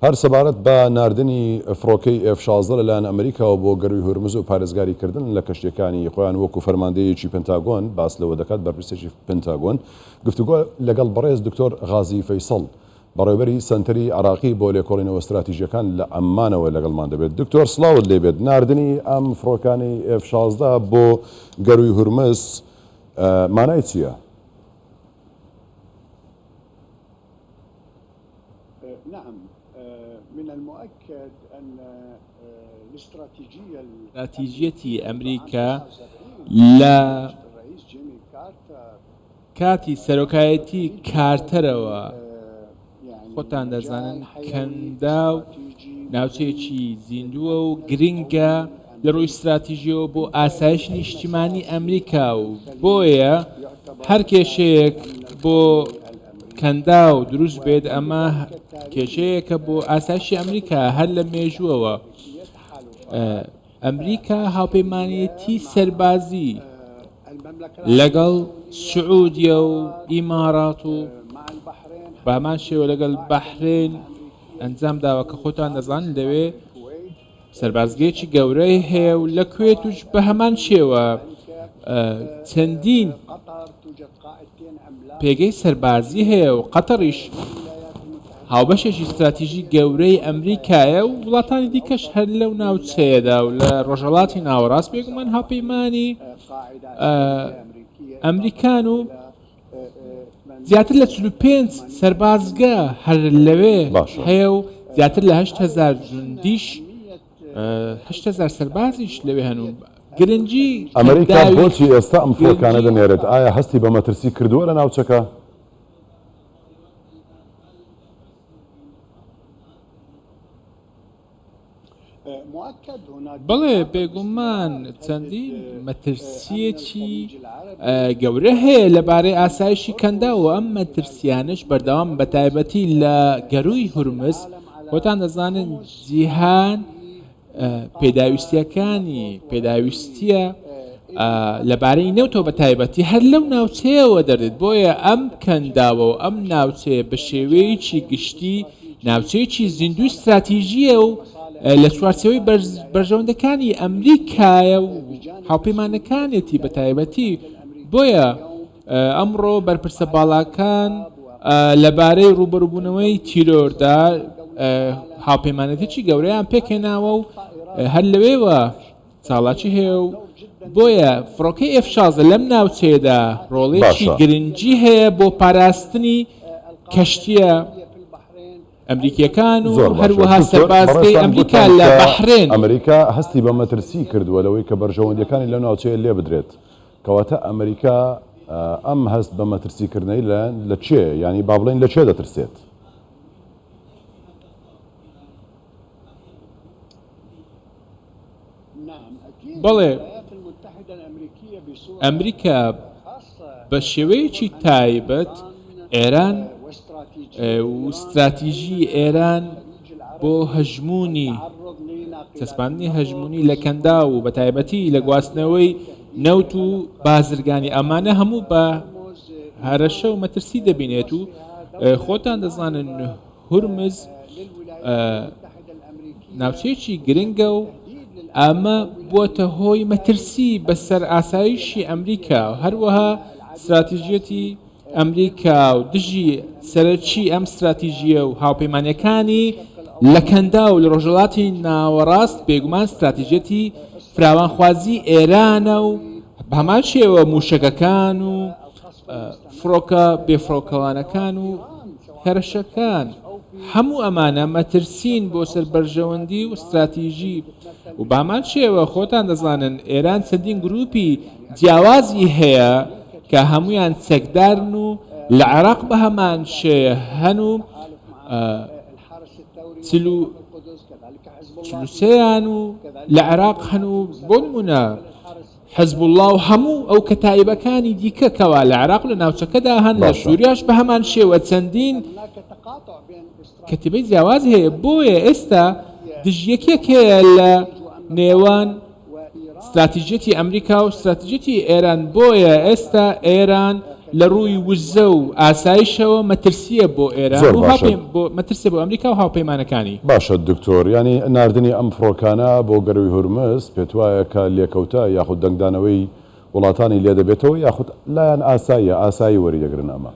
هەر سەبارەت بە ناردنی فڕۆکەی ئێف 16 لەلایەن ئەمریکاوە بۆ گەرووی هورمز و پارێزگاریکردن لە کەشتییەکانی خۆیان وەکو فەرماندەیەکی پنتاگۆن باس لەوە دەکات بەرپرسێکی پنتاگۆن گفتوگۆ لەگەڵ بەڕێز دکتۆر غازی فەیسەڵ بەڕێوبەری سەنتەری عێراقی بۆ لێکۆڵینەوە ستراتیژیەکان لە عەممانەوە لەگەڵمان دەبێت. دکتۆر سڵاوت لێبێت، ناردنی ئەم فڕۆکانەی ئێف 16 بۆ گەرووی هورمز مانای چییە؟ ستراتیژیەتی ئەمریکا لە کاتی سەرۆکایەتی کارتەرەوە خۆتان دەزانن کەنداو ناوچەیەکی زیندووە و گرنگە لە ڕووی ستراتیژیەوە بۆ ئاسایش نیشتیمانی ئەمریکا و بۆیە هەر کێشەیەک بۆ کەنداو دروست بێت ئەمە کێشەیەکە بۆ ئاسایشی ئەمریکا هەر لە مێژووەوە ئەمریکا هاوپەیمانێتی سەربازی لەگەڵ سعودیە و ئیمارات و بەهەمان شێوە لەگەڵ بەحرێن ئەنجام داوە کە خۆتان دەزانن لەوێ سەربازگەیەکی گەورەی هەیە و لە کوێتوش بە هەمان شێوە چەندین پێگەی سەربازی هەیە و قەتەڕیش هاوبەشێکی ستراتیژی گەورەی ئەمریکایە و وڵاتانی دیکەش هەر لەو ناوچەیەدا و لە ڕۆژهەڵاتی ناوەڕاست بێگومان هاوپەیمانی ئەمریکان و زیاتر لە 45 سەربازگە هەر لەوێ هەیە و زیاتر لە 8000 جوندیش 8000 سەربازیش لەوێ هەن و گرنگی ئەمریکا بۆچی ئێستا ئەم فڕۆکانە دەنێرێت؟ ئایا هەستی بە مەترسی کردووە لە ناوچەکە؟ بەڵێ بێگومان چەندین مەترسیەکی گەورە هەیە لەبارەی ئاسایشی کەنداو و ئەم مەترسیانش بەردەوام بە تایبەتی لە گەروی هورمز خۆتان دەزانن جیهان پێداویستیەکانی پێداویستیە لەبارەی نەوتەوە بە تایبەتی هەر لەو ناوچەیەوە دەردێت بۆیە ئەم کەنداوە و ئەم ناوچەیە بە شێوەیەکی گشتی ناوچەیەکی زیندوی ستراتیژیە و لە چوارچێوەی بەرژەوەندەکانی ئەمریکایە و هاوپەیمانەکانێتی بە تایبەتی بۆیە ئەمڕۆ بەرپرسە باڵاکان لەبارەی ڕووبەڕووبوونەوەی تیرۆردا هاوپەیمانێتیی گەورەیان پێکهێناوە و هەر لەوێوە چاڵاکی هەیە و بۆیە فڕۆکەی ئێف 16 لەم ناوچەیەدا ڕۆڵێکی گرنگی هەیە بۆ پاراستنی کەشتیە ئەمریکیەکان و هەروەها سەربازگەی ئەمریکا لە بەحرێن. ئەمریکا هەستی بە مەترسی کردووە لەوەی کە بەرژەوەندیەکانی لەو ناوچەیە لێبدرێت. کەواتە ئەمریکا ئەم هەست بە مەترسی کردنەی لە لە کێ یانی با بڵێین لە کێ دەترسێت؟ بەڵێ ئەمریکا بە شێوەیەکی تایبەت ئێران و ستراتیژی ئێران بۆ هەژموونی چەسپاندنی هەژموونی لە کەنداو و بەتایبەتی لە گواستنەوەی نەوت و بازرگانی ئەمانە هەموو بە هەرەشە و مەترسی دەبینێت و خۆتان دەزانن هورمز ناوچەیەکی گرنگە و ئەمە بووەتە هۆی مەترسی بەسەر ئاسایشی ئەمریکا و هەروەها ستراتیژیەتی ئەمریکا و دژی سەرەکی ئەم ستراتیژییە و هاوپەیمانیەکانی لە کەنداو و لە ڕۆژهەڵاتی ناوەڕاست بێگومان ستراتیژیەتی فراوانخوازی ئێرانە و بەهەمان شێوە موشەکەکان و فڕۆکە بێفڕۆکەوانەکان و هێرشەکان هەموو ئەمانە مەترسین بۆ سەر بەرژەوەندی و ستراتیژی و بەهەمان شێوە خۆتان دەزانن ئێران چەندین گروپی جیاوازی هەیە کە هەموویان چەکدارن و لە عێراق بە هەمان شێ هەن و چلوسێیان و لە عێراق هەن و بۆ نمونە حزبوڵڵا و هەموو ئەو کەتایبەکانی دیکە کەوا لە عێراق لە ناوچەکەدا هەن لە سووریاش بە هەمان شێوە چەندین کەتیبەی جیاواز هەیە بۆیە ئێستا دژیەکێک هەیە لە نێوان ستراتیژیەتی ئەمریکا و ستراتیژیەتی ئێران بۆیە ئێستا ئێران. لە ڕووی وزە و ئاسایشەوە مەترسییە بۆ ئێران زۆر و باشە. هاوپەیم بۆ مەترسیە بۆ ئەمریکا و هاوپەیمانەکانی. باشە دکتۆر یانی ناردنی ئەم فڕۆکانە بۆ گەروی هورمز پێتوایە کە لێکەوتە یاخود دەنگدانەوەی وڵاتانی لێدەبێتەوە یاخود لایان ئاساییە ئاسایی وەریدەگرن ئەمە؟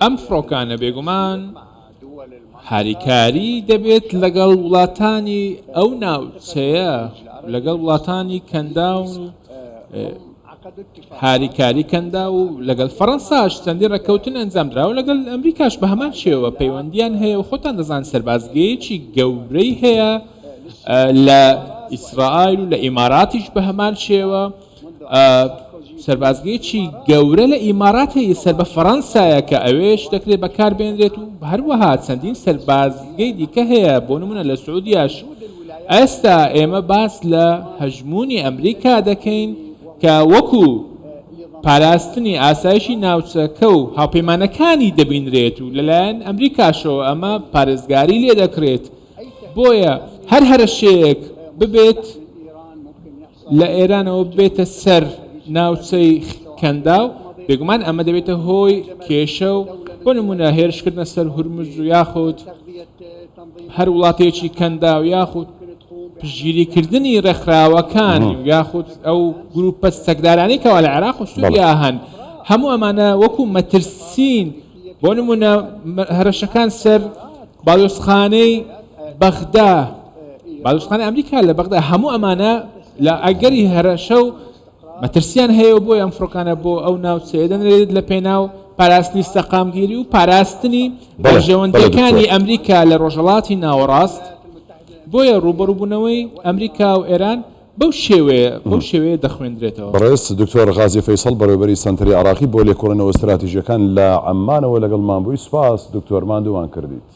ئەم فڕۆکانە بێگومان هاریکاری دەبێت لەگەڵ وڵاتانی ئەو ناوچەیە لەگەڵ وڵاتانی کەنداو و هاریکاری کەنداو و لەگەڵ فەڕەنساش چەندین ڕێککەوتن ئەنجامدراوە لەگەڵ ئەمریکاش بە هەمان شێوە پەیوەندیان هەیە و خۆتان دەزان سەربازگەیەکی گەورەی هەیە لە ئیسرائیل و لە ئیماراتیش بە هەمان شێوە سەربازگەیەکی گەورە لە ئیمارات هەیە سەر بە فەڕەنسایە کە ئەوێش دەکرێت بەکاربێنرێت و هەروەها چەندین سەربازگەی دیکە هەیە بۆ نمونە لە سعودیاش ئێستا ئێمە باس لە هەژموونی ئەمریکا دەکەین کە وەکو پاراستنی ئاسایشی ناوچەکە و هاوپەیمانەکانی دەبینرێت و لەلایەن ئەمریکاشەوە ئەمە پارێزگاری لێ دەکرێت بۆیە هەر هەرەشەیەک ببێت لە ئێرانەوە بێتە سەر ناوچەی کەنداو، بێگومان ئەمە دەبێتە هۆی کێشە و بۆ نمونە هێرشکردنە سەر هورمز و یاخود هەر وڵاتێکی کەنداو یاخود پشتگیریکردنی ڕێکخراوەکان یاخود ئەو گروپە چەکدارانەی کەوا لە عێراق و سووریا هەن هەموو ئەمانە وەکو مەترسین بۆ نمونە هەرەشەکان سەر باڵیۆزخانەی بەغدا، باڵیۆزخانەی ئەمریکا لە بەغدا، هەموو ئەمانە لە ئەگەری هەرەشە و مەترسیان هەیە و بۆیە ئەم فڕۆکانە بۆ ئەو ناوچەیە دەنرێت لە پێناو پاراستنی سەقامگیری و پاراستنی بەرژەوەندییەکانی ئەمریکا لە ڕۆژهەڵاتی ناوەڕاست، بۆیە ڕووبەڕووبوونەوەی ئەمریکا و ئێران بەو شێوەیە بەو شێوەیە دەخوێندرێتەوە. بەڕێز دکتۆر غازی فەیسەڵ بەڕێوەبەری سەنتەری عێراقی بۆ لێکۆڵینەوە ستراتیژیەکان لە عەممانەوە لەگەڵمان بووی سوپاس دکتۆر ماندوومان کردیت.